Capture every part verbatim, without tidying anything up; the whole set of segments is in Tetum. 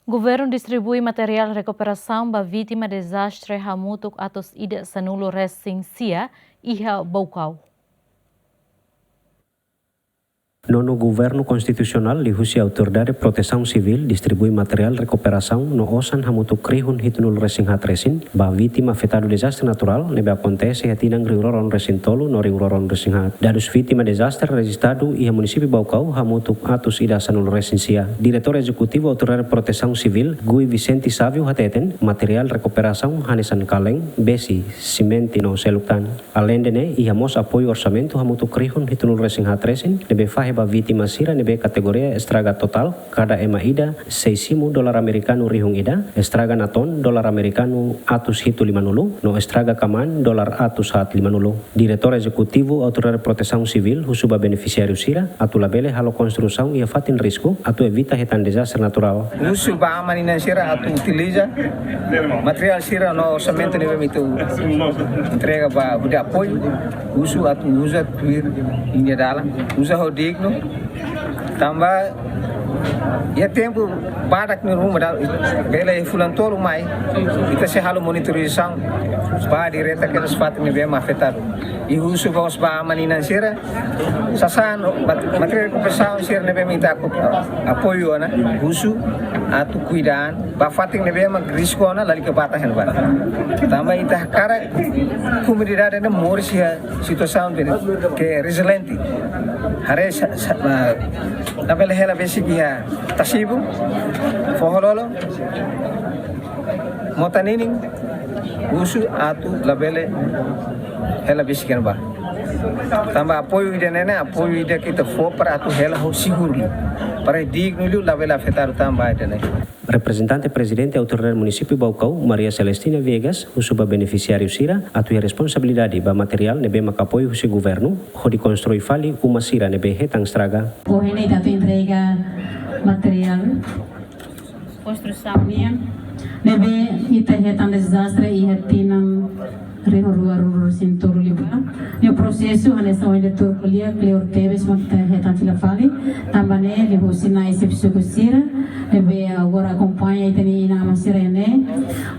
Governu distribui materiál rekuperasaun ba vítima dezastre hamutuk atus ida sanulu resin sia iha Baucau. Nonu Governu Konstitusionál liuhusi Autoridade Protesaun Sivíl distribui materiál rekuperasaun no osan hamutuk rihun hitunulu resin haat resin ba vítima afetadu dezastre naturál ne'ebé akontese iha tinan rihun rua ruanulu resin tolu no rihun rua ruanulu resin haat. Dadus vítima dezastre rejistadu iha Munisípiu Baucau hamutuk atus ida sanulu resin sia. Diretór Ezekutivu Autoridade Protesaun Sivíl, Guy Vicente Sávio hateten, materiál rekuperasaun hanesan kalen, besi, simente no seluk tan. Aleinde ne'e, iha mós apoiu orsamentu hamutuk rihun hitunulu resin haat resin ne'ebé fahe ba vítima sira ne'ebé kategoria estraga totál, kada ema ida sei simu dolar amerikanu rihun ida, estraga naton dolar amerikanu atus hitu limanulu, no estraga kamaan dolar atus haat limanulu. Diretór Ezekutivu Autoridade Protesaun Sivíl husu ba benefisiáriu sira atu labele halo konstrusaun iha fatin risku atu evita hetan dezastre naturál. Husu ba aman-inan sira atu utiliza materiál sira no orsamentu ne'ebé mak ita entrega ba hodi apoiu, husu atu uza tuir nia dalan, uza ho dignu, tanba iha tempu badak nia ruma dala, bele fulan tolu mai, ita sei halo monitorizasaun ba direta kedas fatin ne'ebé mak afetadu. I husu ba os ba aman-inan sira, sasán, mat-, materiál rekuperasaun sira ne'ebé mak ita apoiu ona, husu atu kuidadu ba fatin ne'ebé mak risku ona, lalika bá tan hela bá. Tanba ita hakarak komunidade ne'e moris iha situasaun ne'ebé ke reziliente. Haree sa-, sa-, ah, labele hela besik iha tasi-ibun, foho-lolon, mota ninin, husu atu labele hela besik iha ne'ebá. Tanba apoiu ida-ne'e ne'e, apoiu ida ke ita fó para atu hela ho seguru. Para dignu liu, labele afetadu tan ba ida-ne'e. Reprezentante Prezidente Autoridade Munisípiu Baucau, Maria Celestina Viegas, husu ba benefisiáriu sira atu iha responsabilidade ba materiál ne'ebé mak apoiu husi governu, hodi konstrui fali uma sira ne'ebé hetan estraga. Ohin ne'e ita atu entrega materiál konstrusaun nian ne'ebé ita hetan dezastre iha tinan rihun rua ruanulu resin tolu liubá. Nia prosesu hanesan ohin diretór ko'alia, kleur tebes mak ita hetan fila fali. Tanba ne'e liuhusi nai xefe suku sira ne'ebé agora akompaña ita-nia inan-aman sira ne'e,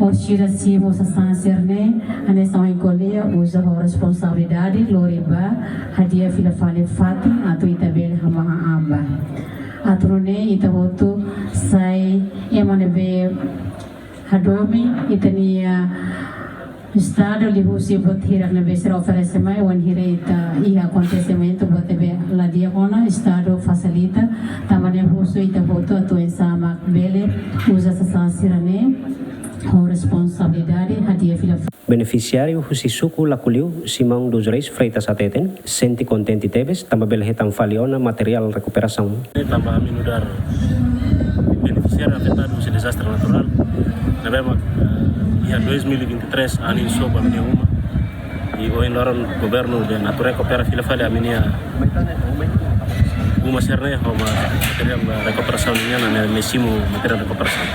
orsida simu sasán sira-ne'e, hanesan ohin ko'alia, uza ho responsabilidade, lori bá hadi'a fila fali fatin atu ita bele hamahan an bá. Atu nune'e ita hotu sai ema ne'ebé hadomi ita-nia Estadu liuhusi buat hirak ne'ebé sira oferese mai, wainhira ita iha akontesimentu buat ne'ebé la di'ak ona, Estadu fasilita, tanba ne'e husu ita hotu atu oinsá mak bele uza sasán sira-ne'e ho responsabilidade, hadi'a fila. Benefisiáriu husi suku Lakuliu, Simão dos Reis Freitas hateten, sente kontente tebes, tanba bele hetan fali ona materiál rekuperasaun. Tanba ami nu'udar benefisiáriu afetadu husi dezastre naturál, ne'ebé mak, eh, iha dois mil e vinte e três, anin sobu ami-nia uma. I ohin loron governu dehan atu rekupera fila fali ami-nia uma sira-ne'e, ho materiál rekuperasaun nian, ne'e, ne'e simu materiál rekuperasaun.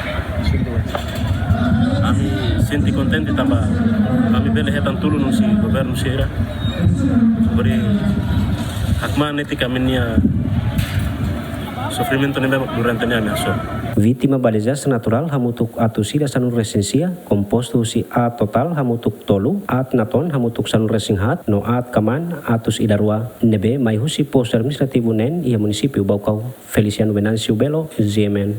Ami sente kontente tanba ami bele hetan tulun husi governu sira. Beri hakmaan netik ami-nia sofrimentu ne'ebé durante ne'e ami hasoru. Vítima ba dezastre naturál hamutuk atus ida sanulu resin sia, kompostu husi aat totál hamutuk tolu, aat naton hamutuk sanulu resin haat, no aat kamaan atus ida rua, ne'ebé mai husi postu administrativu neen iha munisípiu Baucau. Feliciano Venâncio Belo, G M N.